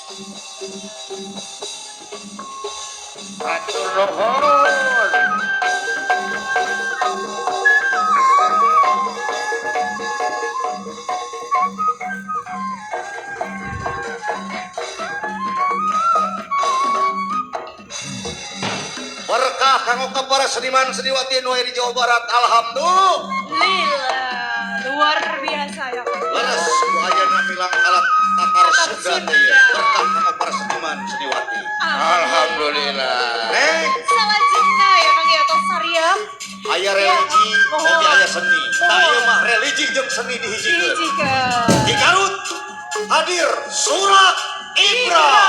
Hatur nuhun. Berkah kanggo ka para seniman seniwati nu aya di Jawa Barat. Alhamdulillah. Lila, luar biasa ya. Leres ku ayana milangkala Tatar Tatar Sunda teh Sunda. Berkah kanggo para seniman seniwati. Alhamdulillah. Neng, Selanjutnya ya, Kang, ya, tos sariam. Aya religi, Mohon. Oge aya seni. Tah, Mohon. Ieu mah religi jeung seni dihijikeun. Dihijikeun. Di Garut hadir Surak Ibra.